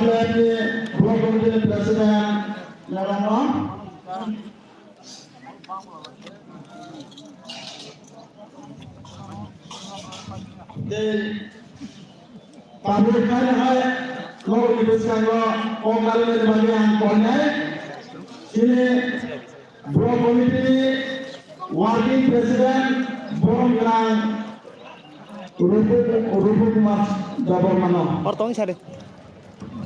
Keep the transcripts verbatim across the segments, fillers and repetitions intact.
Block Committee ni President, Madam no. Tei tabuk haino hai nokni bwskango o kalendarni bagwi ang koinai. Chini Block Committee ni Working President borom gwnang Rupu, Rupu Kumar Debbarmano. Hor tong sari.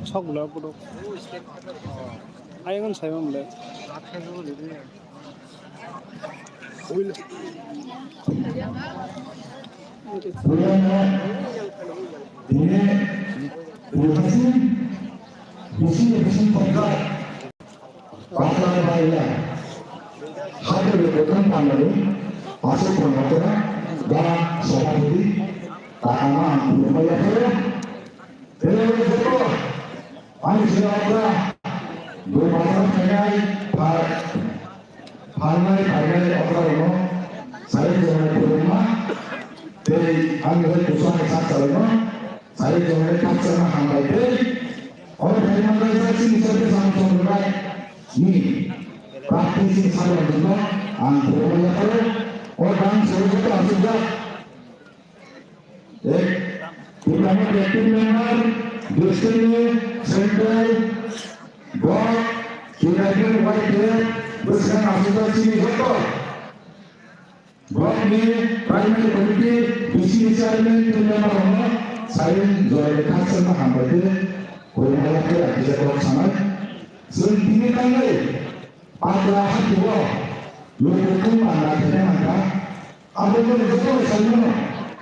Sok bwlai borok. Ayang sai bam le. Bini, bini, bini, bini, bini, Patla baila. Hake be kothom panani. Asuk pangkora. Ba sabapati. Takama ang purmaya pura. Tele joto. Ani sira okra. Doi pasang khainai. Pha-, phalnai khainai okra rono. Sai jona purma. Tei ani hai kusang sak chalai no. Sai jona khakchangma hambai tei. Oro phaima kaisa chini sake samsong rai ni. Practice ni sabon dino ang phurmaya pharo. O dang soro joto asukjak. Ek, Tipra ni active member, district ni, central, block, K W Y K, bwskang asukjak chini joto. Block ni primary committee, B C ni chairman, team member rokno sai jorai khakchangma hambai khe khulumya khe rakijak kok sanai. Chwng tini tangnai Patla hati o lukutung panda khe nangkha. Abo no joto sai mano,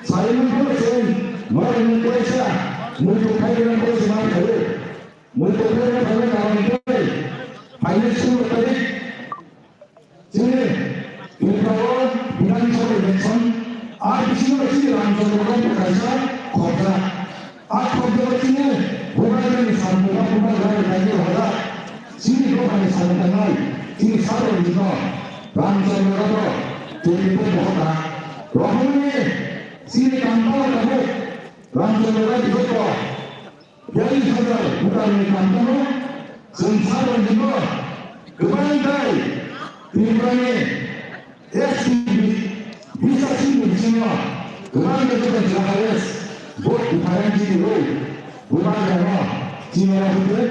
sai mano sai, mano ni kaisa, muitu khai gana kaisa ma khai. Muitu khai gana khai gana khai. Finance suru tarik. Chini Tripura o Bidhan Sabha election, a bisingo chini Ramchandra Ghat kaisa khobja. A khobja o chini Bubagrani samung, Bubagrani kaisa hoda. Chini dophani samung tangnai, chini sabo rino Ramchandra Ghat o chini hoda. Rohorni chini kampala tabuk Ramchandra Ghat joto. Biyalish hajar voter ni kampano chwng sabo ni bo kwbang tai Tripura ni S T bisa sini bisingo kwbang khe joto jila highest vote difference ni roi kwbang khe no chini rok hwnkhe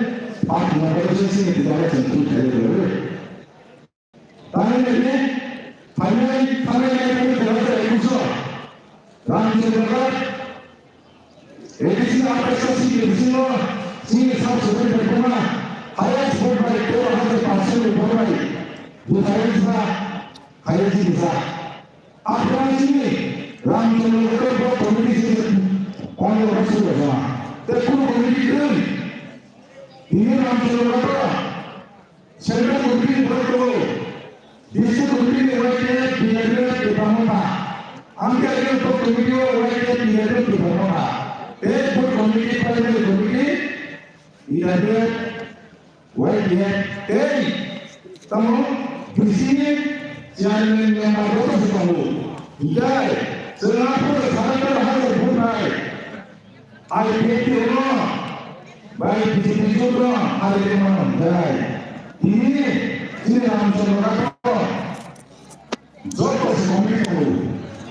pat number se sini kwbang khe chwng thwi khlai rwdi. Tangwi nai di, phainai, thangnai nai tangwi tongma jai kuso. Ramchandra Ghat, A D C ni apaisa seat ni bisingo chini sub subsidiary tongma highest vote bai tero hajar panchsho ni vote bai difference ba highest ni sa. Aphra chini Ramchandra Ghat bo committee sini kono rasu jama. Te kuno committee kwrwi. Tini Ramchandra Ghat Central committee ni borok tongo. District committee ni Y T F, P F F, Tipra Motha. Ang khe agini block committee o Y T F, P F F, Tipra Motha. Tei block committee, primary committee, E W F, Y T F, tei tamo B C ni chairman member joto se tongo. Hinkhe chwng aphuru salai tei hai buphai. I P F T no, bai B J P joto hari de mano jai. Tini, tini Ramchandra Ghat joto se committee tongo.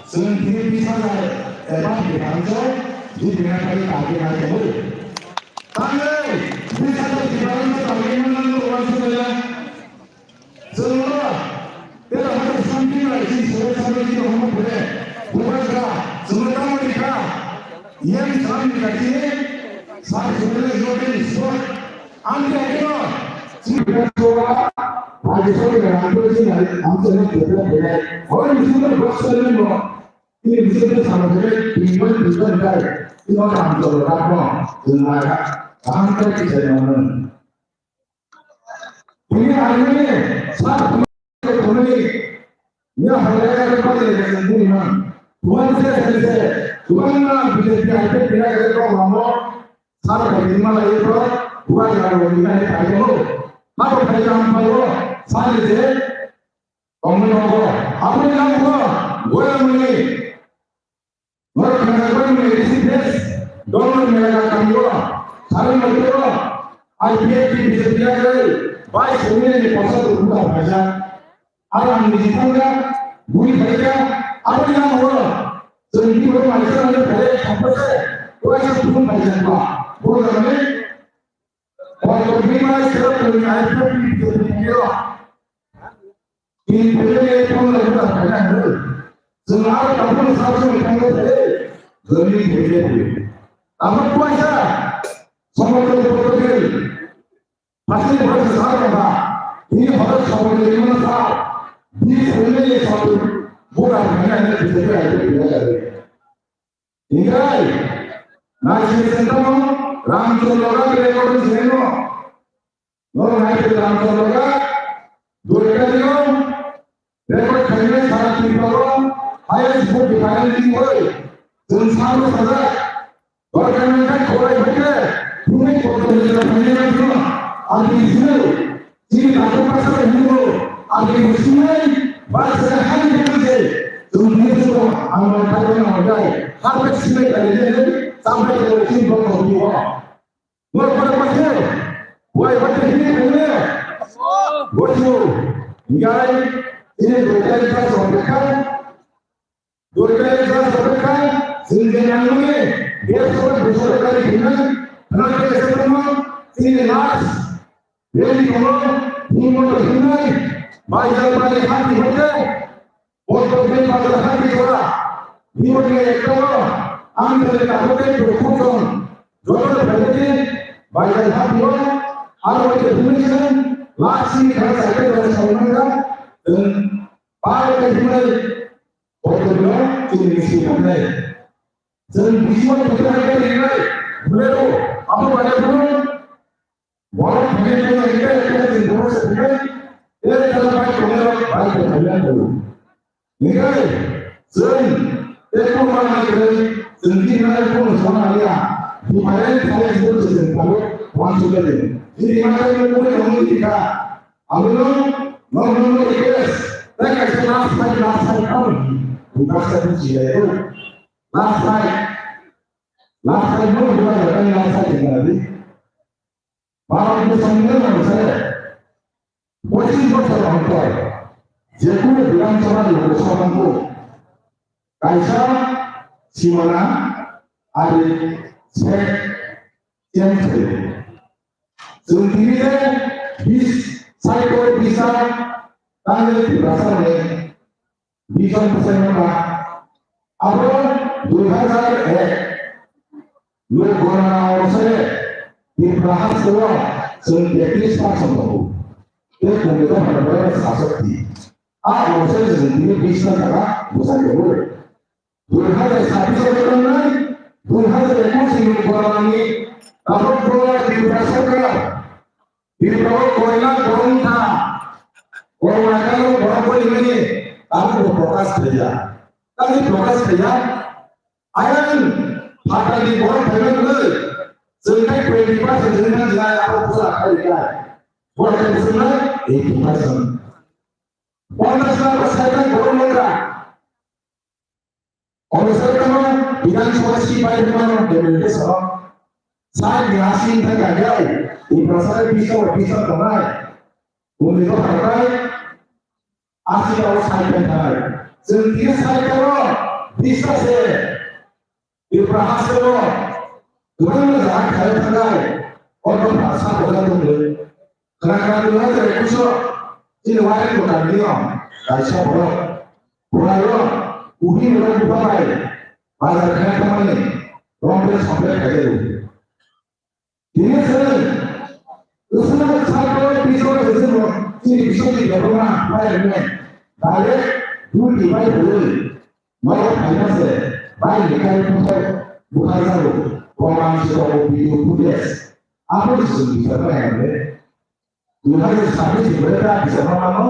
Chwng tini bis hajar eba difference o, di bina kali target nai tongo. Tangwi, bis hajar difference o target nai tongo, wan sudaya. Chwngno tera hata something like this, so something to hamo pore. Bubagra, chwngno tamo dikha. Yang salam dikha chini, sa sumile yote sport. Ang kya kino? Chini bubagra, aji sori na, ang kya chini, ang kya chini, kya chini, kya chini. Hoi, chini bubagra, chini mo. Chini bubagra, chini mo, chini mo, chini mo, chini mo. Chini mo, ang kya chini, chini mo. Chini mo, ang kya chini, chini mo. Tini armeni sa tini ya halaya ka pali ka sendiri man. Tuan se se se tuan na B J P I P T na ka ko mamo sa ka tini ma la ye ko tuan ya ro ni na ye ka ko ma ko ka ya am pa yo sa ni se kong ni ko apu ni na ko go ya mu ni. Norok khnakha bai mwnwi risi pres, dol mwnwi mela kami o, sari mwnwi o, Ai B J P, B J P ya kai, bai sumine ni kosa tu buka paisa. Aro ang ni thangga, bui paika, aro yang oro. Jeng di oro maisa ni pare, kampase, ora sa tu paisa ba. Boro jani, ora tu bima sera tu ni ai B J P, B J P ya. Ini pilihan yang pun lagi tak banyak tu. Semua tak pun satu yang kami tadi. Demi B J P. Apa kuasa? Sama tu betul. Pasti berasa salah. Ini harus sama dengan mana salah. Di sini satu. Bukan hanya yang B J P ada di dalam. Hingkai, naising sengkamo, Ramchandra Ghat record sengkamo. Noro naising Ramchandra Ghat, Dwarka dino, record khainai sara Tripura o, highest vote difference ni oi, jeng saro sajak, Dwarka nangkha khorai hokhe, bumi kotor hojra khainai nangkha, adi sino, Chini takhuk bwsa bai hwnwi, "Aboni bwswngwi bwsa hai hwnwi se chwng hwnwi se ang bai thai bai nang hwnwi harpek sinai kali le cham bai kali chini borok rok twi o." Borok borok bwsa wai bwsa hwnwi hwnwi bwsw ngai chini dwai kali bwsa rok kha. Dwai kali bwsa rok kha, chwng je nangmani bwsa rok bwsa rok kali hwnwi khna khe se tongma chini last Bini kono himno hinai bajar bai hati hote, boto bini bajar hati jora, himno ekta o, ang tele ka hote to kuton, joto bini bajar hati o, aro ke himno lasi ka sa ke jora sa nang ka, ba ke himno boto no chini si ka nai. Jeng bisi o to ka nai, bule ro, apa pada bulu, Borok thangwi thangwi hingke, hingke chwng borok se thangwi, tei tei bai tongwi rok bai tongwi thangwi ang tongo. Hingke chwng tei kok ma hai kwrwi, chwng tini hai kok no sana liya. Different size bo chwng tabuk wansukya di. Tini ma hai kwrwi tongwi tongkha. Abono nok nok no request. Tei kaisa last fight, last fight tamo. Buka sa buji lai ko. Last fight. Last fight no buka lai, last fight tongwi di. Bharat ni Songbidan onusare pochis bochor ontor je kunu Bidhan Sabha ni Lok Sabha o kaisa simana ari se change khaio. Chwng tini je bis cycle bisa tangwi Tiprasa ni Bison bwsai wngkha. Abo dui hazar ek Lok Ganana o se Tripura haste o chwng tetrish percent tongo. Tei Congress o phainai sasakti. A o se chwng tini bis wngkha bwsai tongo. Dui hazar sabbish o tongnai, dui hazar ekush ni Lok Ganana ni tabuk bo Tripura sarkar Bini borok koina borok wngkha. Korma kalo borok boni mani abo bo prokash khaiya. Tamo prokash khaiya? Ayang phatarni borok phaima hwnwi chwng khai twenty percent chwng kha jwnai abo bwsa khai kha. Borok khe bwswk nai eighty percent. Ponchash lakh bwsai kha borok nokha. Omo sai tamo Bidhan Sabha seat bai hwnmano M L A sabo. Sai ni asi thai ka gai. Tiprasa bai bisa bai bisa tongnai. Bumli to phatai. Asi tamo sai thai thai. Chwng tini sai tamo bisa se. Tripura haste o. Kwbangma jaga khaio thangnai. Oto pha sa bojan tongwi. Khna khna tongwi hai jai kuso. Chini wari ko tangwi o. Kaisa borok. Borok o. Uhi borok buka bai. Bazar khna tangmani. Rompe sompe khai jai. Tini se. Usuna sa ko piso se se mo. Chini piso ni borok ma. Bai ne. Direct duty bai boi. Nogo phaima se, bai lekhai bukhai, bukhai jago, proman se tongo video footage. Abo ni chwng bichar khlai nai le. Dui hazar sabbish ni bwrwi ta bichar ma mano,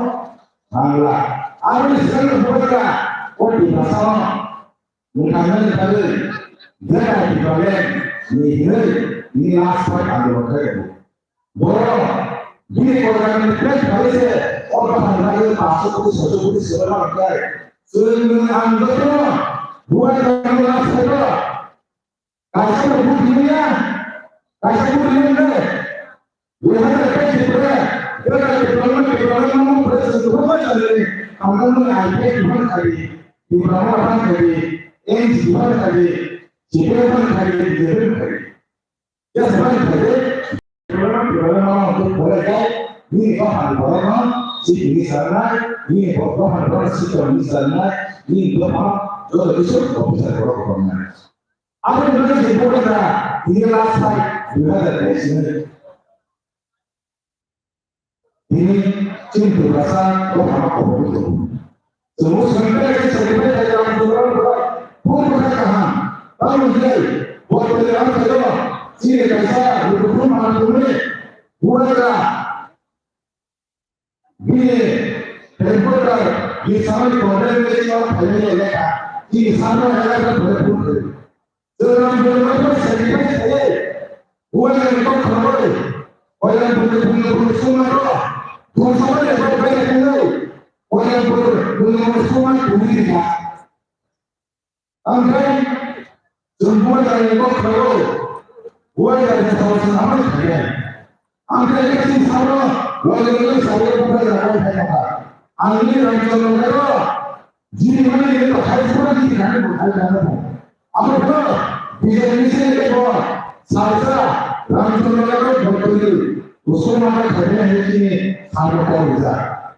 Bangla. Abo ni swkang no bubagra, o Tiprasa no. Mwthang nani bagwi, Greater Tipraland ni hinwi, ni last fight andolon khlai rwo. Borok bini korkanani plate khalai se, o bahan bagwi paanch sho koti, soi sho koti se bai ma khlai. Chwng nwng ang jotono bubagrano last fight o kaisa bo vote rimaya, kaisa vote rimaya hwnwi. Dui hazar teis ni pore, dui hazar teis ni pore, Tripura no pore, Tripura no pore, Tripura no pore, Tripura no pore, N G O no pore, C P M no pore, B J P no pore. Yes, pore, pore. Tripura no pore, Tripura no pore, pore, pore, ni ko han pore no, si ni sarna, ni ko ko han pore, si ko ni sarna, ni ko han, joto kisu officer pore, pore. Abo ni bagwi se pore da, tini last fight, dui hazar teis ni. Tini chini Tiprasa dophano kobogwi tongo. Chwng swngkhe khe swngkhe khe Ramchandra Bora phung bwkha kaham. Tamo hwnwi bo tini ang khaio chini kaisa lukuphuru manpurni bubagra bini headquarter bisani problem ni sima phailai lekha chini samra lekha phai phung. Chwng Ramchandra Bora sacrifice khaio. Uaini kok khoroi, Koilanpur ni bumung bumung suma ro, bumung suma ni ro bai ni bumung, Koilanpur bumung bumung suma ni bumung ni ya. Amtrai, jumbo jani kok khoroi, uaini jani sa sa amai khaya. Amtrai ni sin sa ro, uaini ni sa ro buka jani khaya. Ani Ramchandra ro, Jini mani ni to hai pura ni nani bo hai nani bo. Amo pura bijai ni se ke bo salsa Ramchandra ko botoi usung mana khajna hai chini sabo ko uja.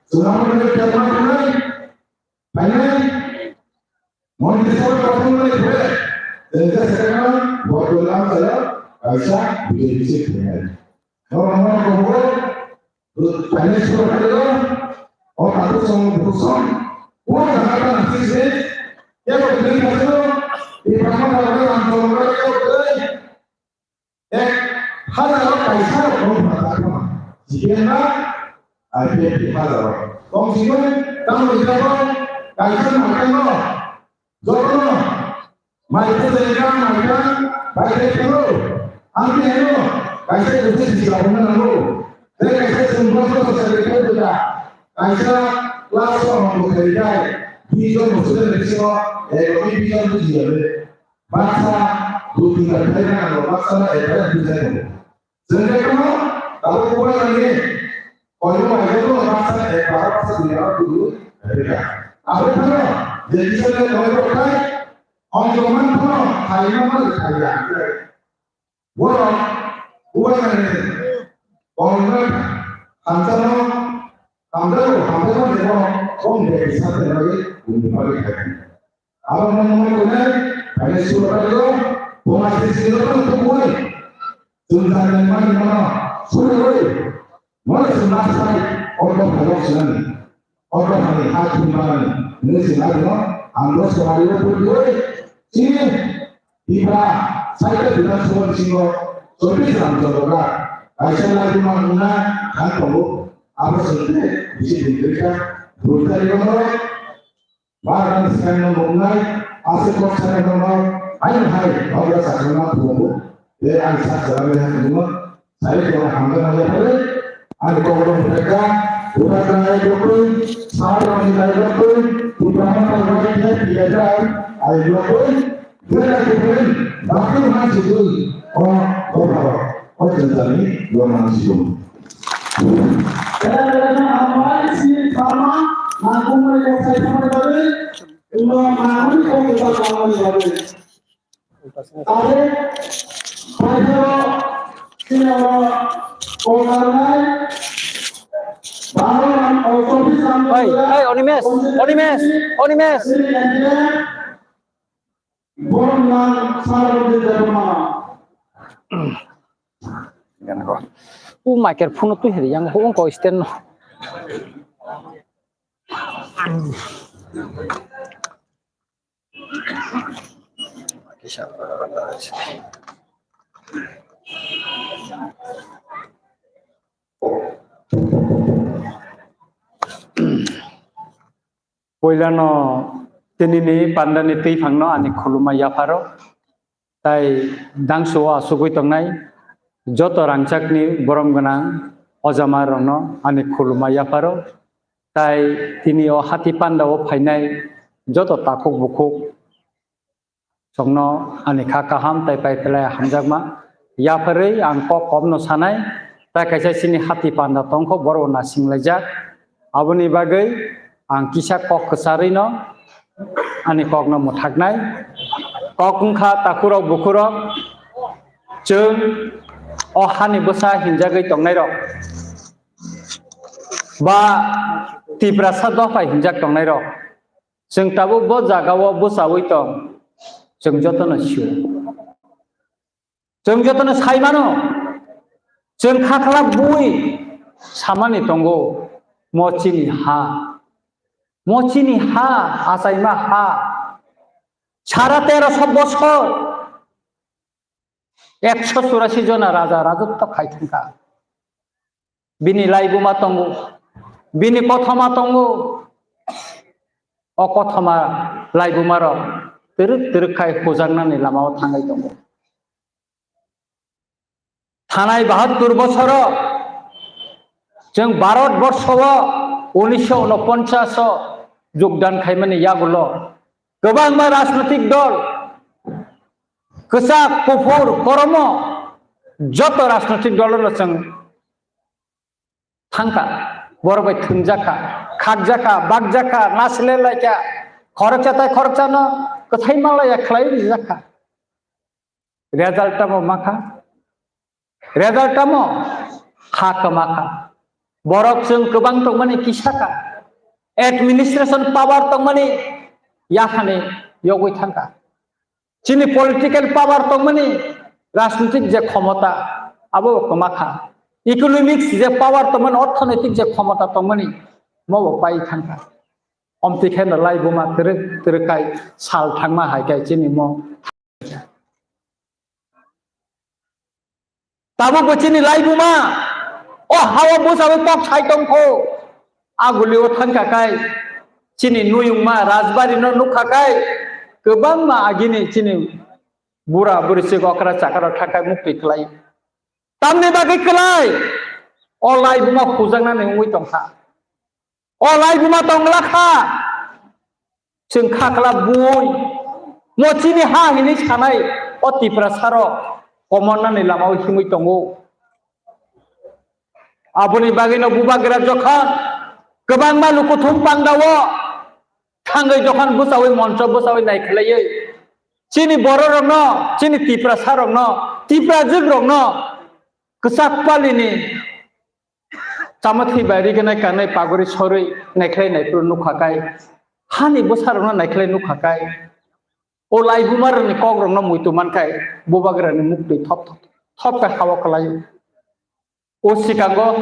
Sunamo ni ke ma nai. Hai nai. Mon ke sabo ko nai pura. Enka se kana botoi am saya kaisa bijai ni se ke nai. Noro noro kobor, finance secretary o, o tabu song buku song, o jaga ta nasi se, ya ko beli kaso, di pama ta ko ang ko ko ko ko, ek hazar o kaisa ko ko ta ko, jigen na, I P F di hazar o, kong jigen, tamo jigen ko, kaisa na ko, Jotono mai khe jai kha, mai kha, bai khe phano. Ang khe heno kaisa kaisa sisi labana nango. Tei kaisa chwng boso boso sai khe bwta. Kaisa class o ang bo khai khai. Bijon boso de bisingo ek rokni bijon buji ya le. Baksa dui tin bar khai na nango, baksa na ek bar bujai nango. Chwng khe tamo tabuk bubagrani koibo maijak no baksa ek bara baksa dui bara dui rwkha. Abo phano je Isor le koibo khai ongtongman phano khaima man khaiya. Borok bubagrani kongna thansano hamjago, hamjakma jebo kong de bisa tenai bumi pali khai. Abo mano mano tongnai, phainai suro phaio, bo mai se siro no tubui. Chwng jani mani mano, suro oi. Mano chwng ma sai, ordo phaio chwng. Ordo hani ha thum mani, nini chwng ma dino, ang dos ko mari ro puri oi. Chini, Tipra, Saita Bidhan Sabha ni singo, Chobis Ram Chandra, kaisa lai dima nungna, thang tongo, abo chwng te, bisi din krika, brutali ro, Barang siang no nungnai, aswk kok sana no no, hai no hai, bagra sakna ma thungo, de ang sa sa le ha thungo, sai ko hamga na ya pare, ang ko ro peka, pura ka ai ko ko, sa ro ni ai ko ko, pura ma ka ro ni ai pia ja, ai ko ko, de na ko ko, ba ko ma ji du, o, o ba, o jan ta ni, lo ma ji du. Kaya kaya na amai si sama, aku mai ko sai sama tadi, Ino manwi kok kita manwi bagwi. Are, paitharo, kinaro, kokarnai, baro ram, o, chobis ram, Oi, oi, Onimesh, Onimesh, Onimesh. Sri India, borom nang, saro, di, debomana. O microphone tu heri yang hong ko stand no. Puilano tinini pandani twiphangno ani khulumma yapharo, tai dangso o asugwi tongnai joto rangchakni borom gwnang ojamarokno ani khulumma yapharo. Tai tini o hati panda o phainai joto takhuk bukhuk songno ani kha kaham tai pai phlai hamjakma yapharwi ang kok komno sanai. Tai kaisa chini hati panda tongkho, borok nasing laijak. Aboni bagwi ang kisa kok kwcharwi no ani kok no mwthaknai. Kok wngkha takhurok bukhurok, chwng o hani bwsa hinjagwi tongnairok ba Tiprasa dopha hinjak tongnairok, chwng tabuk bo jagao bwchaui tong, chwng jotono sio. Chwng jotono sai mano, chwng khaklak bui samani tongo, mo chini ha, mo chini ha, achaima ha, sara teroso bosor, ekso churasi jona raja rajotto khai thangkha. Bini laibuma tongo, bini kothoma tongo. O kothoma laibuma rok twrwk twrwk khai hujaknani lamao thangwi tongo. Thanai bahattur bosoro chwng Bharat borsho o unisho unoponchas o jogdan khaimani yagulo kwbangma rajnotik dol, kwchak, kuphur, koromo, joto rajnotik dolono chwng thangkha, borok bai thwngjakha, khakjakha, bakjakha, nasilelaikha, khoroksa tai khoroksano kwthai malaya khlai rijakha. Result tamo makha? Result tamo? Ha kwmakha. Borok chwng kwbang tongmani kisakha. Administration power tongmani yakhani yogwi thangkha. Chini political power tongmani, rajnitik je khomota, abo bo kwmakha. Economics je power tongmani, orthonoitik je khomota tongmani, mo bo pai thangkha. Omtwi khe no laibuma twrwk twrwk kai sal thangma hai kai chini mo. Tabuk bo chini laibuma o hao bwchaui kok sai tongkho. Agulio thangkha kai chini nuyungma Rajbari no nukha kai kwbangma agini chini bura buri se okra chakra thangkai muktwi kwlai. Tamni bagwi kwlai o laibuma hujaknani wngwi tongkha. O laibuma tongla kha. Chwng kha kla bui. Mo chini ha hinwi sanai o Tiprasa rok komornani lamao himwi tongo. Aboni bagwino bubagra jokhon kwbangma lukuthum pangdao thangwi jokhon bwchaui moncho bwchaui naikhlaiwi chini bororokno, chini Tiprasa rokno, Tiprajwk rokno kwchak palini chamathwi bai riganai kanai pagori sorwi naikhlai naiphuru nukha kai, hani bwsarokno naikhlai nukha kai, o laibumarokni kokrokno muitu mankhai bubagrani muktwi thop thop thop khe hao kwlaio. O sikango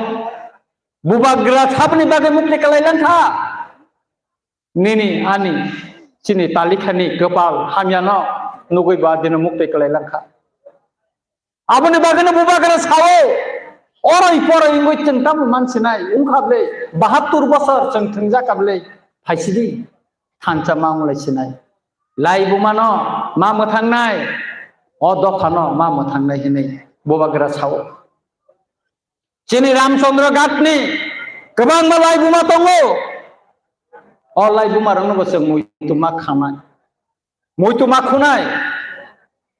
bubagra saboni bagwi muktwi kwlai langkha. Nini ani chini talikhani kwpal hamyano nugwi ba dino muktwi kwlai langkha. Aboni bagwino bubagra sao, oroi poroi wngwi chwng tamo mansinai, wngkha bwle, bahattur bosor chwng thwngjak kha bwle, phaisidi, thansa ma wnglai sinai. Laibumano ma mwthangnai, o dophano ma mwthangnai hinwi bubagra sao. Chini Ramchandra Ghatni kwbangma laibuma tongo. O laibumarokno bo chwng muitu ma khanai. Muitu ma khunai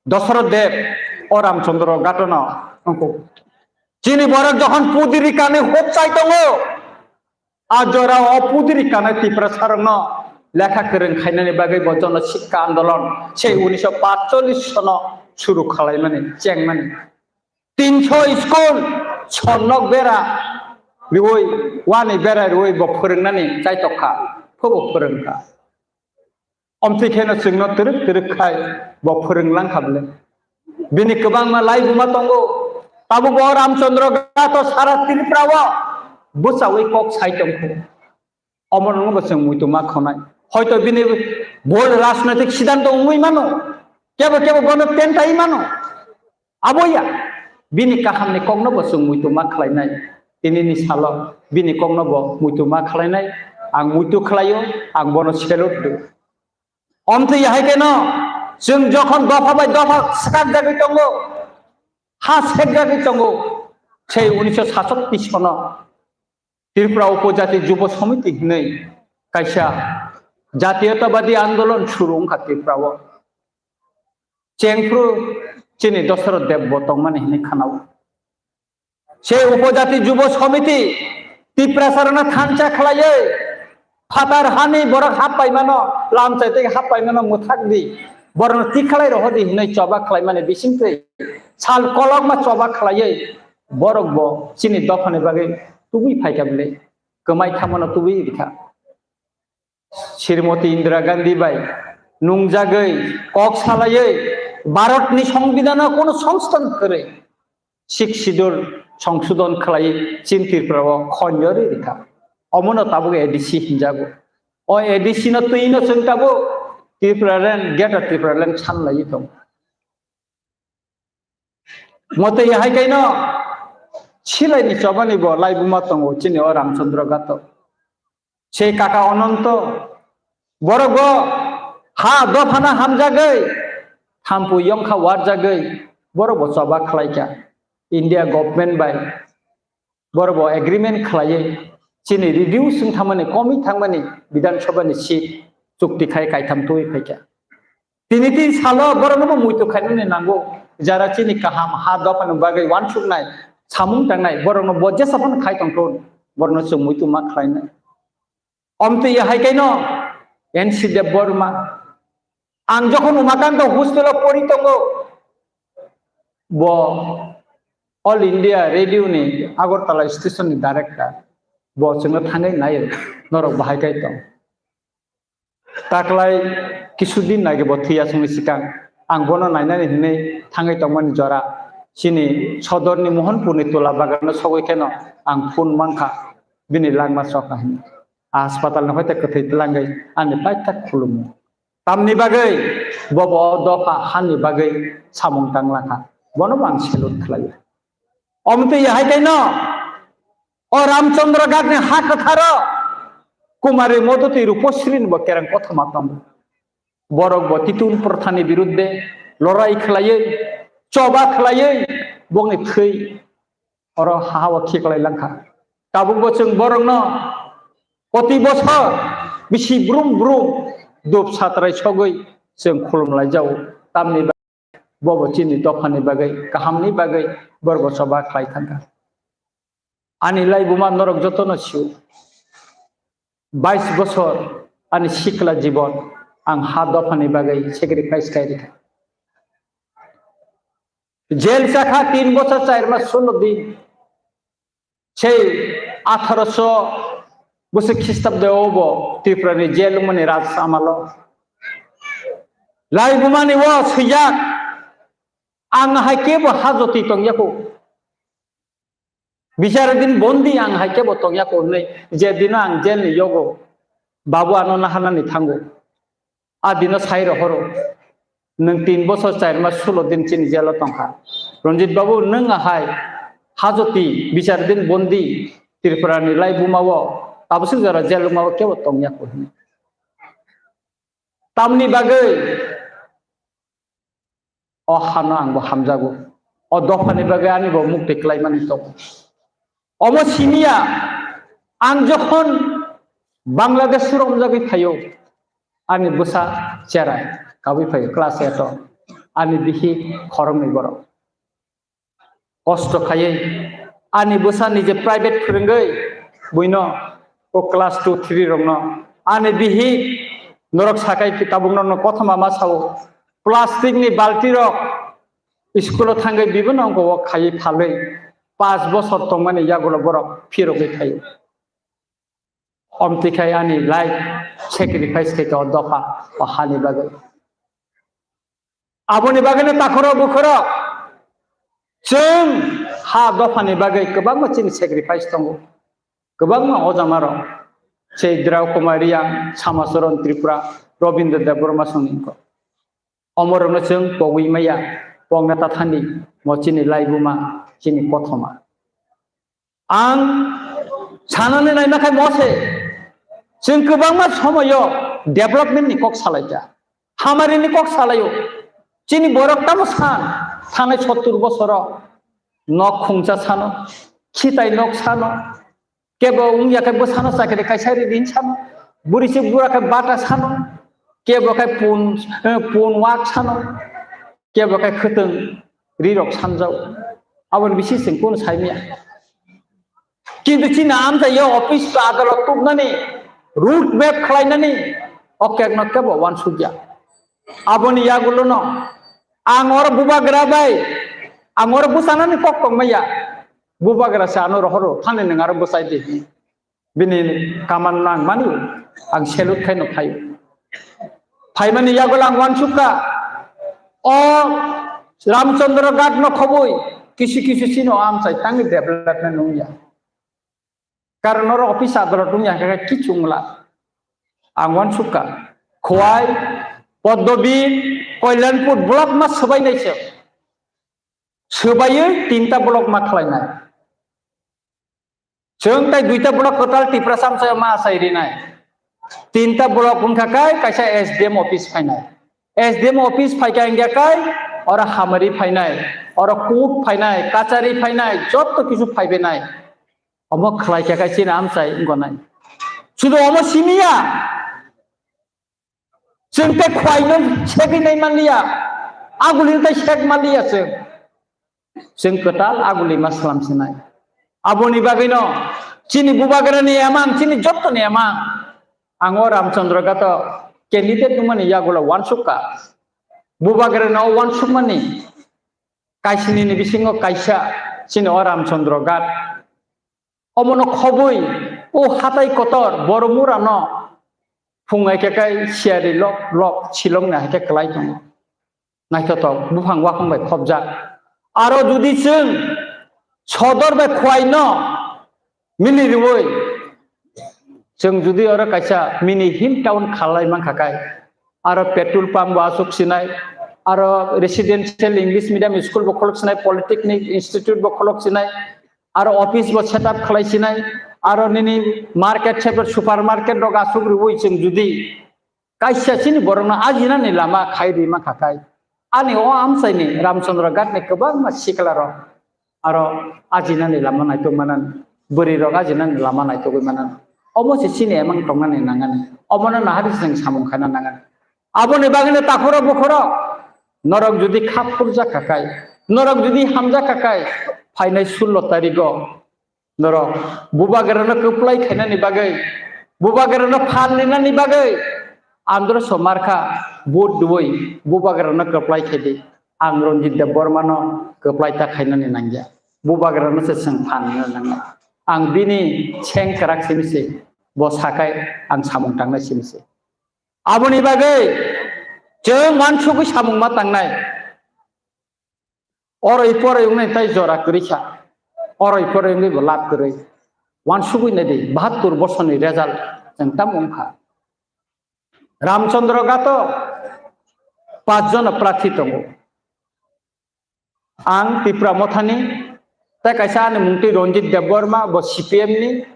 Dasarath Deb o Ramchandra Ghatno wngkho. Chini borok jokhon pudiri kanwi hopchai tongo, a jora o pudiri kanwi Tiprasarokno lekha kwrwng khainani bagwi bo jono sikka andolon sei unisho patchollish sono suru khalaimani, chengmani. Tinso school sonnok bera riwi, wani bera riwi bo phwrwngnani chaitok kha, phobo phwrwng kha. Omtwi kheno chwngno twrwk twrwk khai bo phwrwng lang kha bwle. Bini kwbangma laibuma tongo. Tabuk bo Ramchandra Ghat o sara Tripura o bwchaui kok sai tong kho. Omo rokno bo chwng muitu ma khonai. Hoito bini bol rajnaitik siddhanto wngwi mano. Kebo kebo bono tentai mano. Abo ya, bini kahamni kokno bo chwng muitu ma khlainai. Tinini salo bini kokno bo muitu ma khlainai. Ang muitu khlaio, ang bono salute do. Omtwi hai keno chwng jokhon dopha bai dopha swkakjagwi tongo, ha sekjagwi tongo, sei unisho satsatti sono Tripura Upojati Jubo Samiti hinwi kaisa jatiyotabadi andolon suru wngkha Tripura o. Chengphru chini Dasarath Deb bo tongmani hinwi khanao. Se Upojati Jubo Somiti Tiprasarano thansa khlaiwi phatar hani borok happaimano, lamchai tei happaimano mwthak di, borokno tikhalai rohor di hinwi choba khlaimani bisingtwi sal kolokma choba khlaiwi borok bo chini dophani bagwi tubui phaikha bile, kwmai thangmano tubui rikha. Srimati Indira Gandhi bai nungjagwi kok salaiwi Bharatni Songbidanno kono songsodhon kwrwi Sixth Schedule songsodhon khlai chin Tripura o khonjori rikha. Omono tabuk A D C hinjago. O A D C no twi no chwng tabuk Tripura land, Greater Tripura land sanlaiwi tongo. Motwi hai kaino silai ni chobani bo laibuma tongo chini o Ramchandra Ghato. Se kaka Ononto, borok bo ha dophana hamjagwi, thampu yongkha warjagwi, borok bo choba khlaikha. India government bai borok bo agreement khlaiwi chini reduce wng thangmani, komwi thangmani Bidhan Sabha ni seat chukti khai kaitham twi phaikha. Tini tin salo borokno bo muitu khainani nango, jara chini kaham ha dophani bagwi wansuknai, samung tangnai, borokno bo jesa phano khai tongthun, borokno chwng muitu ma khlainai. Omtwi hai kaino N C Debbarma. Ang jokhon Umakanta hostel o pori tongo, bo All India Radio ni Agartala station ni director, bo chwngno thangwi naio, norok bahai kai tong. Taklai kisudin nage bo thwiya songni sikang ang bono nainani hinwi thangwi tongmani jora chini sodorni Mohanpurni tola baganno sogwi kheno ang phone mankha, bini langma chokha hinwi. Haspatalni hoite kwthwi twlangwi ani paithak khulumo. Tamni bagwi bobo o dopha hani bagwi samung tanglakha, bono bo ang salute khlaio. Omtwi hai kaino o Ramchandra Ghatni ha kwtharo Kumari Modhuti Rupasrini bo kereng kothoma tongo. Borok bo Titun Prothani birudde lorai khlaiwi, choba khlaiwi, bokni thwi oro ha-o khiklai langkha. Tabukbo chwng borokno koti bosor bisi brum brum dup satrai sogwi chwng khulumlai jao. Tamni bobo chini dophani bagwi, kahamni bagwi borok bo choba khlai thangkha. Ani laibuma norok jotono sio. Bais bosor ani sikla jibon ang ha dophani bagwi sacrifice khai rikha. Jail chakha tin bosor char mas sulo din. Sei atharoso bwswk Khristabde obo Tripurani jail wngmani raj amalo. Laibumani o swijak, ang hai kebo hajoti tongyaku. Bichar din bondi ang hai kebo tongyaku hwnwi je dino ang jailni yogo, babu ano naharnani thango. A dino sai rohoro, nwng tin bosor char mas sulo din chini jailo tongkha. Ranjit babu, nwng ahai hajoti bichar din bondi Tripurani laibumao tabuswk jora jail wngmao kebo tongyaku hwnwi. Tamni bagwi o hano ang bo hamjago. O dophani bagwi ani bo mukti klaimani tongo. Omo simiya, ang jokhon Bangladesh romjagwi phaio, ani bwsa cherai kabui phaio class eight o, ani bihik khoroknwi borok. Kosto khaiwi ani bwsani je private phwrwngwi buino o class two three rokno ani bihik norok sakai tabuk norokno kothoma ma sao, plastic ni balti rok school o thangwi bibono wngkha o khaiwi phalwi paanch bosor tongmani yagulo borok phirogwi phaio. Omtwi khai ani life sacrifice khai o dopha o hani bagwi. Aboni bagwino takhorok bukhorok chwng ha dophani bagwi kwbangma chini sacrifice tongo, kwbangma ojamarok sei Drau Kumar Reang, Samacharan Tripura, Robindra Debbarma songni wngkha. Omorokno chwng pogwi maya, pogna tathani mo chini laibuma, chini kothoma. Ang sanani naima khai mose, chwng kwbangma somoyo development ni kok salaikha, hamari ni kok salaio. Chini borok tamo san, thanai sottur bosoro nok khungsa sano, khitai nok sano, kebo wngya khe bwsano chakri kaisa ri din sano, buri se bura khe bata sano, kebo khe pun, eh, pun wak sano, kebo khe khwtwng ri rok sanjao. Aboni bisi chwng kunu saimaya. Kintu chini amchai yo office adalot tubnani, route map khlainani, o kekno kebo wansukya. Aboni yagulono ang oro bubagra bai, ang oro bwchanani kok tongmaya. Bubagra se ano rohoro, thani nwng aro bwchai di. Bini kaman nang mani, ang salute khaino phaio. Phaimani yagulo ang wansukha, o Ramchandra Ghat no khobwi kisu kisu chini o amchai tangni development wngya. Karon oro office adalot wngya khe kichu wngla. Ang wansukha, Khowai, Poddobir, Kalyanpur block ma swbainai se. Swbaiwi tinta block ma khlainai. Chwng tai duita block kwtal Tiprasa amchai ma achai rinai. Tinta block wngkha kai kaisa S D M office phainai. S D M office phaikha hingkha kai oro hamari phainai, oro court phainai, kachari phainai, jotto kisu phaibenai. Omo khlai khe kai chini amchai wngkha nai. Sudu omo simiya. Chwng tei khwai no segwi nai manliya. Aguli no tai seg manliya chwng. Chwng kwtal aguli ma slam sinai. Aboni bagwi no chini bubagra ni emang, chini jotto ni emang. Ang o Ramchandra Ghat o candidate wngmani yagulo wansukha. Bubagra no wansukmani kaisini ni bisingo kaisa chini o Ramchandra Ghat. Omono khobwi o hatai kotor Boromura no phung hai khe kai siyari lok lok silong ni hai khe kwlai tongo. Naithotok buphang wakhong bai khobjak. Aro judi chwng sodor bai khwai no mili rwui, chwng judi oro kaisa mini him town khalai mankha kai, aro petrol pump bo aswk sinai, aro residential English medium school bo kholok sinai, polytechnic institute bo kholok sinai, aro office bo set up khlai sinai, aro nini market seper supermarket rok aswk rwui chwng judi kaisa chini borokno ajinani lama khai rwi mankha kai, ani o amchaini Ramchandra Ghat ni kwbangma sikla rok aro ajinani lama naitok manan, bwrwi rok ajinani lama naitogwi manan. Omo se chini emang tongnani nangani. Omono nahari se chwng samung khaina nangani. Aboni bagwino takhoro bukhoro norok judi khap phurjak kha kai, norok judi hamjak kha kai, phainai sullo tarigo norok bubagrano kwplai khainani bagwi, bubagrano phan rinani bagwi andro somarkha vote dui bubagrano kwplai khaidi. Ang Ranjit Debbarmano kwplai ta khainani nangya. Bubagrano se chwng phan rina nangya. Ang bini seng kwrak simi se, bo sakai ang samung tangnai simi se. Aboni bagwi chwng wansugwi samung ma tangnai. Oroi poroi wngnai tai jora kwrwi kha. Oroi poroi wngwi bo lab kwrwi. Wansugwi nai di, bahattur bosoni result chwng tamo wngkha. Ramchandra Ghat o pach jona prarthi tongo. Ang Tipra Mothani, tei kaisa ani mung twi Ranjit Debbarma, bo C P M ni,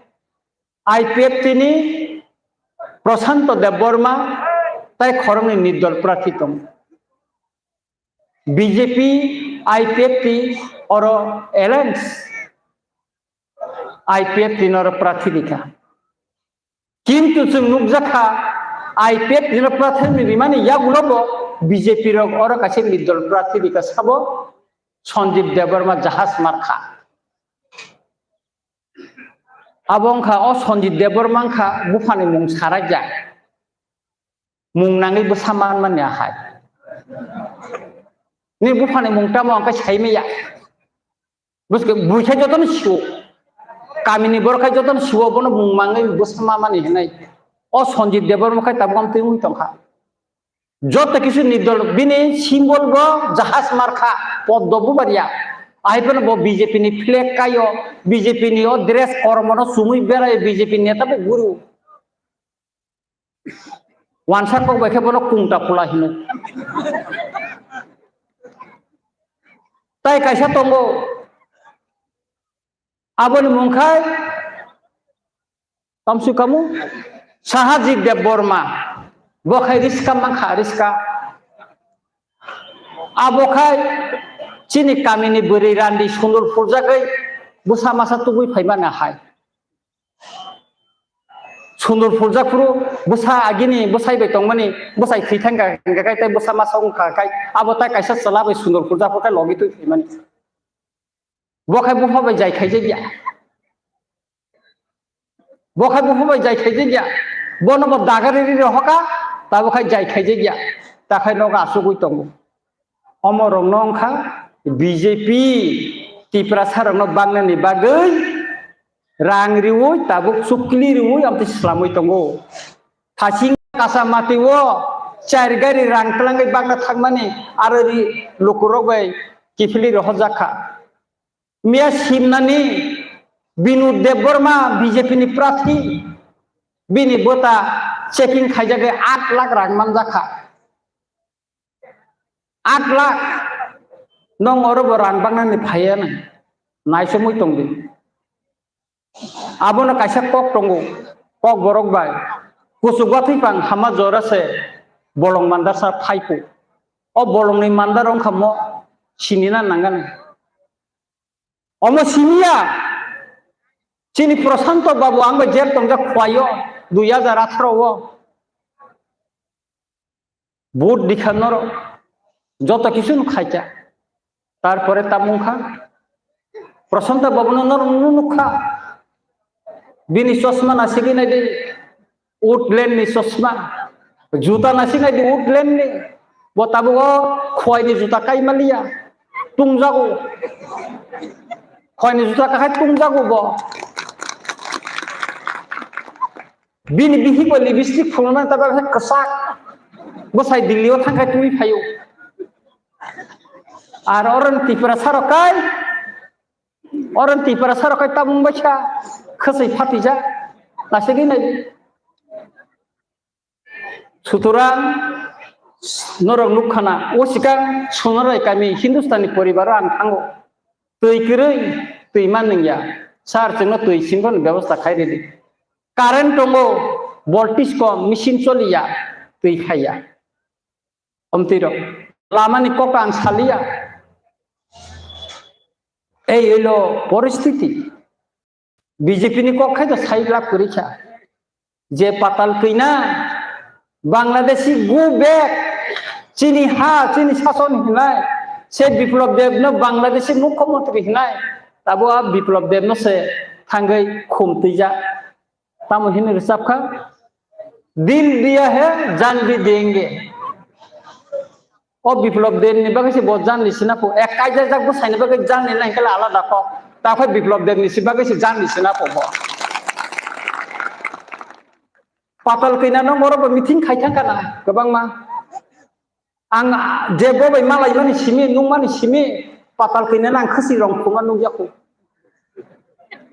I P F T ni Prashanto Debbarma, tei khoroknwi nirdol prarthi tongo. B J P, I P F T oro alliance, I P F T no oro prarthi rikha. Kintu chwng nukjakha, I P F T no prarthi rimani yagulo bo B J P rok oro kaisa nirdol prarthi rikha sabo Sanjib Debbarma Jahaj Markha. Abo wngkha o Sanjib Debbarma wngkha buphani mung sarakya. Mung nangwi bwsa manmani ahai. Ni buphani mung tamo hwnkhe saimaya. Bwskhe buikhe jotono siwo. Kamini borok khai jotono siwo, bono mung mangwi bwsa mamani hinwi. O Sanjib Debbarma khai tabuk amtwi wngwi tongkha. Joto kisu nirdol bini symbol bo Jahaj Markha, Poddo Bubaria. Ahai phano bo B J P ni flag kaio, B J P ni o dress kormono chumui beraio, B J P neta bo guru. Wansa kok bai khe bono kungta pula hino. Tai kaisa tongo. Aboni mung khai tamsu kamu Sahajit Debbarma. Bo khai riska mankha, riska. Abo khai chini kamini bwrwi randi sundur phuljagwi bwsa masa tubui phaimani hai. Sundur phurjak phuru bwsa agini bwsai bai tongmani, bwsai thwi thangkha hwnkha khai tei bwsa masa wngkha khai abo tai kaisa chwla bai sundur phurjak phuru khai logi twi phaimani. Bo khai bupha bai jai khaijak ya. Bo khai buphang bai jai khaijak ya. Bono bo dagari ri rohoka, tabo khai jai khaijak ya. Ta khai nogo asugwi tongo. Omo rokno wngkha B J P Tiprasa rokno bangnani bagwi rang riwi, tabuk chukli riwi, amtwi swlamwi tongo. Thaching kasa mati o char gari rang twlangwi bagna thangmani aro ri lukurok bai kiphilwi rohorjak kha. Miya simnani Binod Debbarma B J P ni prarthi, bini bota checking khaijagwi aat lakh rang manjak kha. Aat lakh, nong oro bo rang bangnani phaiya nai, naisomwi tongdi. Abono kaisa kok tongo, kok borok bai. Kuchuk watwi pang hama jora se bolong mandar sa phaiku. O bolongni mandar wngkha mo sinina nangani. Omo siniya, chini Prashanto Babu ang bai jel tongjak Khowai o, dui hajar atharo o. Vote dikha norok, joto kisu no khaikha. Tarpore tamo wngkha, Prashanto Babu no norok nukha. Bini chosma nasigwi naidi, woodland ni chosma. Juta nasigwi naidi, woodland ni. Bo tabuk o Khowai ni juta kai maliya. Tungjago. Khowai ni juta kakhai tungjago bo. Bini bihik bo lipstick phulna ta ba kwchak. Bwsai Delhi o thangkhai twi phaio. Ar oro ni Tiprasa rok kai, oro ni Tiprasa rok kai tabung baisa khwsai phatijak. Nasigwi nai. Sutorang norok nukkhana, o sikang Sonarai kami Hindustani poribar o ang thango. Twi kwrwi, twi man nungya. Sir, chwngno twi sinboni bebosta khai ridi. Current tongo, voltage kom, machine choliya, twi phaiya. Omtwi rok, lamani kok ang saliya. Ei elo poristiti. B J P ni kok khai to sai lab kwrwi kha. Je Patal Kwina, Bangladeshi go back, chini ha, chini sason hinai, se Biplab Deb no Bangladeshi mukhyamantri hinai, tabo a Biplab Deb no se thangwi khum twijak. Tamo hini rwchap kha, "Dil diya hai, jaan bhi denge." O Biplab Deb ni bagwi se bo jaan di sina pho, ek kaijak jak bwsai ni bagwi jaan di nai kala alada kok. Ta khe Biplab Deb ni si bagwi se jaan di sina pho bo. Patal Kwina no moro bo meeting khai thang kana kwbangma. Ang je bo bai malai mani simi, nung mani simi, Patal Kwina nang khasi rong khuma nung yaku.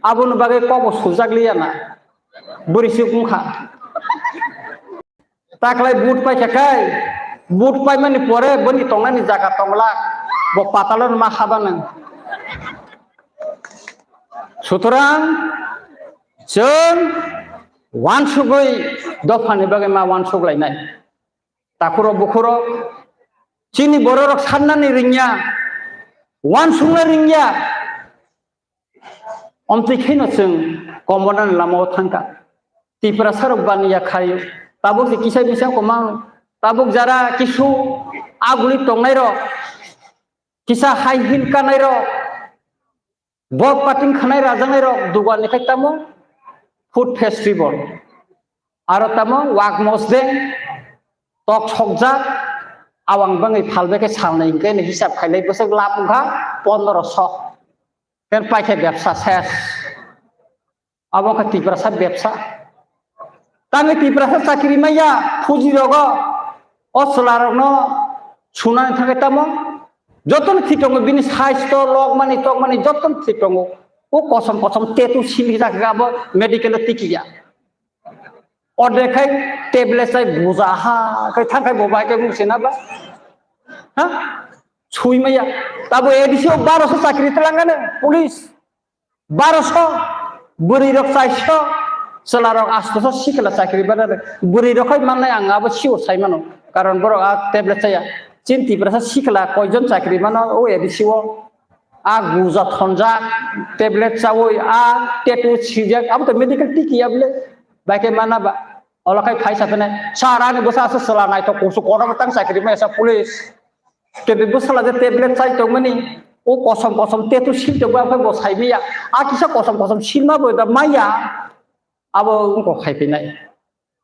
Abo no bagwi kok bo sujak liya na. Bwrwi suk wngkha. Taklai vote paikha khai, vote paimani pore boni tongnani jaga tongla, bo patalo ma haba nang. Sutorang chwng wansugwi dophani bagwi ma wansuk lainai. Takhurok bukhurok chini bororok sannani ringya, wansukna ringya. Omtwi kheno chwng kombonani lamao thangkha. Tiprasa rok baniya khaio. Tabuk se kisa bisa komang. Tabuk jara kisu aguli tongnairok, kisa high heel kanairok, bok pating khanai rajaknairok dugan ni khai tamo food festival. Aro tamo wak mosdeng tok sokjak awang bangwi phalbai khe salnwi hwnkhe hisab khailai bwswk lab wngkha pondro so. Ken paikhe bebsa ses. Abo wngkha Tiprasa bebsa. Tangwi Tiprasa chakri maya, fuji rogo, o chwla rokno sunani thangwi tamo. Jotono thik tongo, bini size to lok mani, tok mani, jotono thik tongo. O kosom kosom tattoo sili jak abo medical o tikiya. Ode khai tablet sai buja ha, khai thang khai bo bai khai mung sina ba. Ha? Sui maya. Tabo A D C o baro so chakri telangane, police. Baro so, bwrwi rok chai so, chwla rok asto so sikla chakri bana. Bwrwi rok khai mannai ang abo sure sai mano. Karon borok a tablet chaya. Chin Tiprasa sikla koijon chakri mano o A D C o. A guja thonjak, tablet chawi, a tattoo sijak, abo to medical tiki ya bole. Bai khe mana ba. Ola khai phai sa phene, "Sir, ani bwsa aswk chwla naithok kusu kotor tang chakri maya sa police." Tebe bwsala je tablet chai tongmani, o kosom kosom tattoo sil tongma phai bo sai maya. A kisa kosom kosom silma bo da maya. Abo wngkok khai phinai.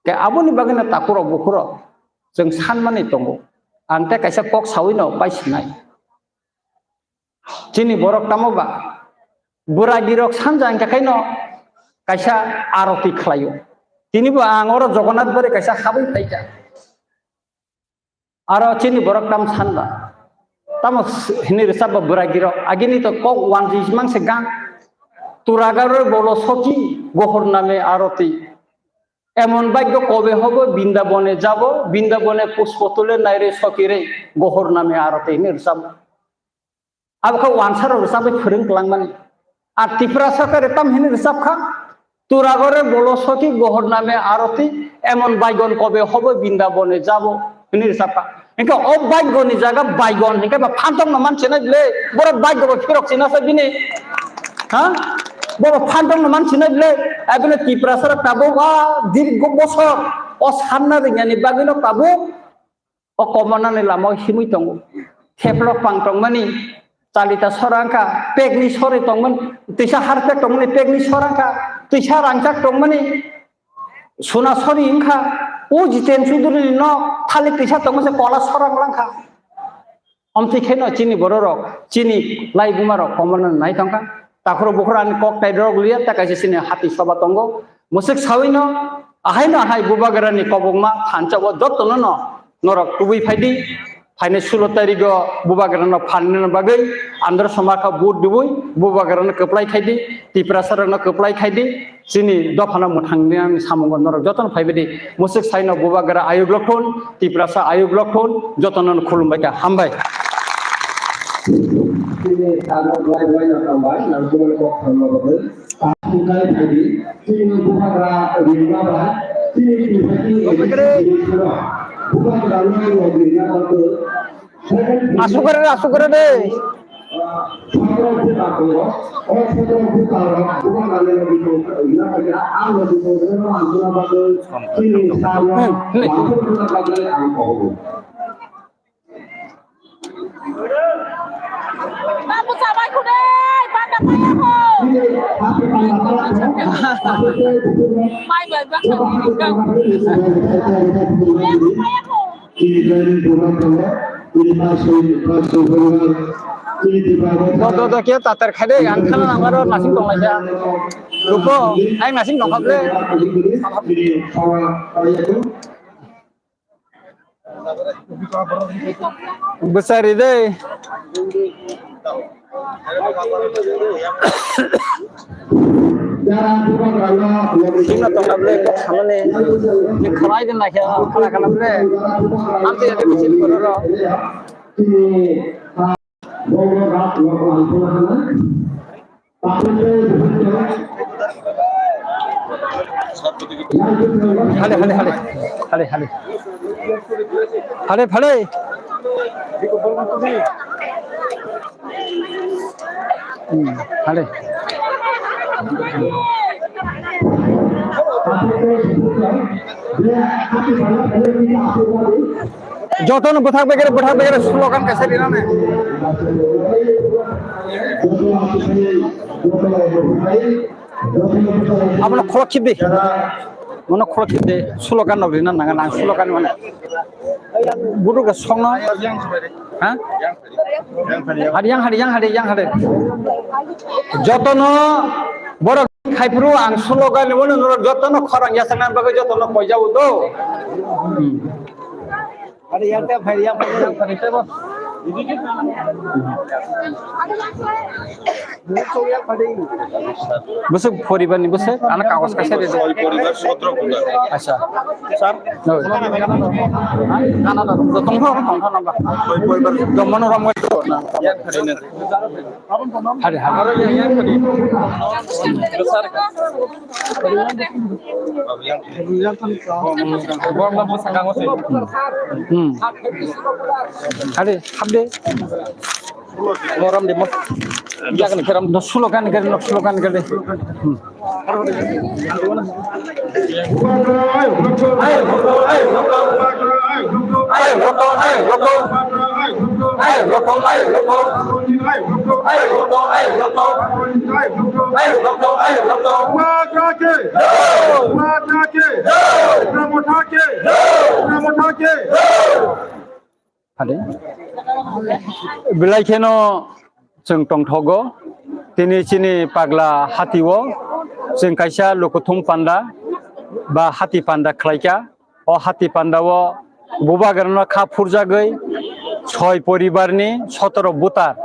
Khe aboni bagwino takhurok bukhurok chwng sanmani tongo. Ang tei kaisa kok sawino paisinai. Chini borok tamo ba bwragirok sanja hwnkhe khaino kaisa aroti khlaio. Tinibo ang oro Jagannath bari kaisa habwi phaikha. Aro chini borok tam sanba. Tamo s-, hini rwchapba bwragirok. Agini to kok wanjwi mang se gang. Turagaro bolo soki gohor name aroti. Emon bhagyo kobe hobo Bindabone jabo, Bindabone pushpo tule naire sokire gohor name aroti hini rwchapba. Abo khe wansarok rwchapwi phwrwng kwlangmani. Ar Tiprasa khe tam hwnwi rwchap kha, "Turagore bolo soki gohor name aroti, emon baigon kobe hobo Bindabone jabo," hwnwi rwchap kha. Hinkhe o baigoni jaga baigon hinkhe ba phantok no man sinai bwle, borok baigo bo phirok sina sa bini. Ha? Bo bo phantok no man sinai bwle, abini Tiprasa rok tabuk a dirgo bosor o sanna ringyani bagwi no tabuk O komonani lamao himwi tongo. Theplok pang tongmani, chalita sora wngkha, pekni sori tongmani, twisa harpek tongmani, pekni sora wngkha, twisa rangchak tongmani, suna sori wngkha, o Jiten Chudhurini nok thalik twisa tongmani, kola sora wngkha. Omtwi kheno chini bororok, chini lai bumarok komonani nai tongkha. Takhuro bukhuro ani kok tai rok liya, ta kaisa chini hati soba tongo. Musuk sawino, ahaino ahai Bubagrani kobokma phansa o jotono no norok tubui phaidi. Phainai sulo tarigo Bubagrano phanina bagwi Andhra Somakha vote dubui Bubagrano kwplai khaidi, Tiprasarokno kwplai khaidi, chini dophano mwthangni ang samungo norok jotono phaibaidi. Musuk saino Bubagra ayuk lokthun, Tiprasa ayuk lokthun, jotono khulumbai kha, hambai. Chini salo lai lai no tambai, nang kumani kok thamma bagwi. Pathum kai phaidi, chini Bubagra ringma bai, chini Tiprasa ni A sukar, a sukar de. Babu sabai khudai, panda paya ho. Mai bai bak. Paya ho. Do, do, do, khe tatar khai de, ang khana nang aro nasing tong lai kha. Rupo, ang nasing tong kha ble. Bwsari de. Sino tongna ble kok samani. Ni khalai din na khe, khala khala ble. Amte ya de bichil kororo. Hale, hale, hale. Hale, hale. Hale, hale. Hmm, hale. Jotono bwthak begere, bwthak begere slogan kaisa rinani. Abono khoro khibdi. Mono khoro khibdi. Slogan no rina nang, nang slogan mane. Buru ga songno. Ha? Hari yang hari, yang hari, yang hari. Jotono borok Khaipuru ang slogan ni ulo norok jotono khorang yasakna bagwi jotono koijao do. Hmm. Are yang te phai yang phai yang phai te bo. Bwswk poribar ni bwswk? Ano kagos kaisa rw di. Poribar sotro kuda. Acha. Sir. Oi. Kana da, tongtho, tongtho namba. Poribar. Domono rom. Hari, hari. Hmm. Hari, habde. Moram de mo. Jagan keram. No slogan gari, no slogan gari. Hmm. Bubagra ke! Bubagra ke! Bubagra ke! Bubagra ke! Hade. Belai kheno chwng tongthogo. Tini chini pagla hatio chwng kaisa lukuthum panda ba hati panda khlaikha. O hati pandao bubagrano kha phurjagwi soi poribarni sotoro butar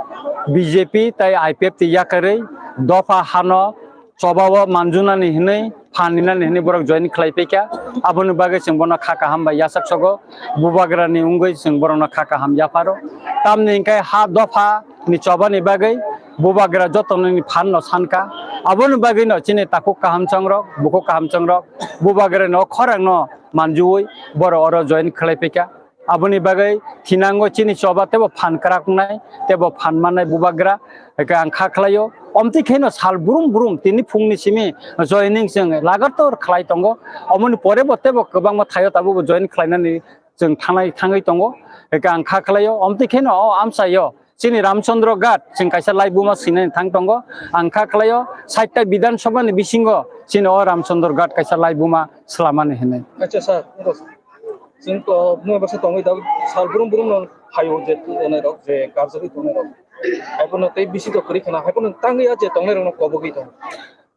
B J P tai I P F T yakarwi dopha hano chobao manjunani hinwi phan ninani hinwi borok join khlai paikha. Aboni bagwi chwng bono kha kaham bai yachak sogo. Bubagrani wngwi chwng borokno kha kaham yapharo. Tamni hwnkhe ha dopha ni chobani bagwi bubagra jotonini phanno sankha. Aboni bagwino chini takhuk kaham chongrok, bukhuk kaham chongrok bubagrani o khorangno manjuwi borok oro join khlai paikha. Aboni bagwi thinango chini choba teibo phan kwrak wngnai, teibo phan mannai bubagra. Hwnkhe ang kha khlaio, omtwi kheno sal brum brum tini phungni simi joining chwng lagator khlai tongo. Omoni pore bo teibo kwbangma thaio tabukbo join khlainani chwng thangnai, thangwi tongo. Hwnkhe ang kha khlaio, omtwi kheno o amchaio chini Ramchandra Ghat chwng kaisa laibuma swinani thang tongo. Ang kha khlaio, sait ta Bidhan Sabha ni bisingo chini o Ramchandra Ghat kaisa laibuma swlamani hinwi. Acha sir, chwng to bumai baksa tongwi da sal brum brum no phaio je tongnai rok, je karjagwi tongnai rok. Haiphano tei bisi to kwrwi khna, haiphano tangwi ya je tongnai rok no kobogwi tong.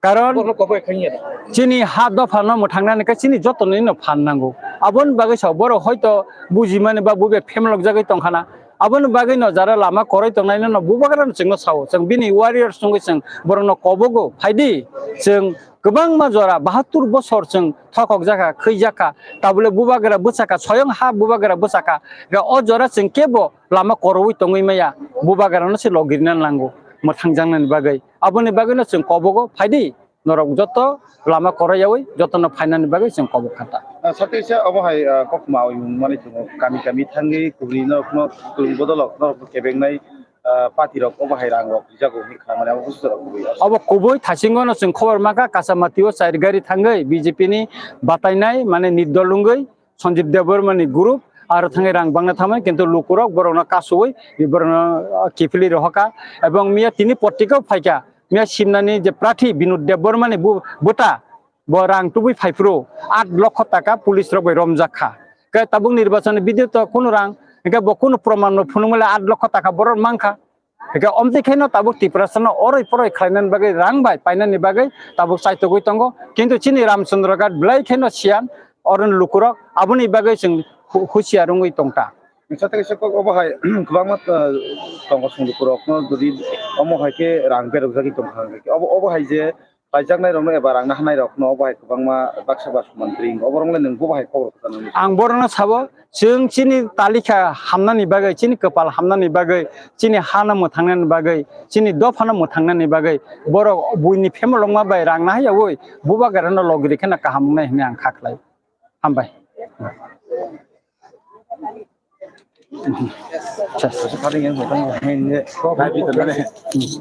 Karon borok no kobogwi khanya. Chini ha dopha no mwthangnani khe chini joto ni no phan nango. Aboni bagwi sa borok hoito bujimani ba bubai phemlok jagwi tongkhana. Aboni bagwi no jara lama koroi tongnai no bubagra no chwngno sao. Chwng bini warriors wngwi chwng borok no kobogo phaidi. Chwng kwbangma jora bahattur bosor chwng thokok jakha, khwi jakha, tabule bubagra bwsakha, soyong ha bubagra bwsakha. Ga o jora chwng kebo lama korowi tongwi maya, bubagra no se logirina nango, mwthangjaknani bagwi. Aboni bagwi no chwng kobogo phaidi, norok joto lama koroyawi jotono phainani bagwi chwng kobok kha ta. Ah, sate se obo hai, ah, kokma oimung mani tongo, kami kami thangwi kubuni norokno kubuni bodolok norokno kebengnai, ah, party rok obo hai rang rok rijago hinwi kha mani abo busu rok kubui. Obo kubui thasingo no chwng khobor mankha, Kasamati o chair gari thangwi B J P ni batainai mane nirdol wngwi Sanjeev Debbarma ni group aro thangwi rang bangna thamani kintu lukurok borokno kasui borokno kiphilwi rohorkha ebong miya tini portika o phaikha miya simnani je prathi Binod Debbarma ni bu-, bwta bo rang tubui phaiphuru aat lokho taka police rok bai romjak kha. Khe tabuk nirbachon ni video to kunu rang hwnkhe bo kunu proman no phunukmale aat lokho taka borok mankha. Hwnkhe omtwi khaino tabuk Tiprasano oroi poroi khlainani bagwi rang bai painani bagwi tabuk chaitogwi tongo. Kintu chini Ramchandra Ghat belai khaino siyan oroni lukurok aboni bagwi chwng hu-, husiar wngwi tongkha. Misa tei kisa kok obo hai kwbangma, uh, tongo song lukurokno jodi omo hai khe rang berajagwi tongkha hwnkhe obo, obo hai je Paijaknai rokno eba rangna hanai rokno obo hai kwbangma baksa ba suman bring oborok le nwng bo hai khobor kwchang nang. Ang borokno sabo, chwng chini talikha hamnani bagwi, chini kwpal hamnani bagwi, chini hano mwthangnani bagwi, chini dophano mwthangnani bagwi borok buini phemolokma bai rangna hayawi bubagrano logri kheno kaham wngnai hwnwi ang kha khlai. Hambai.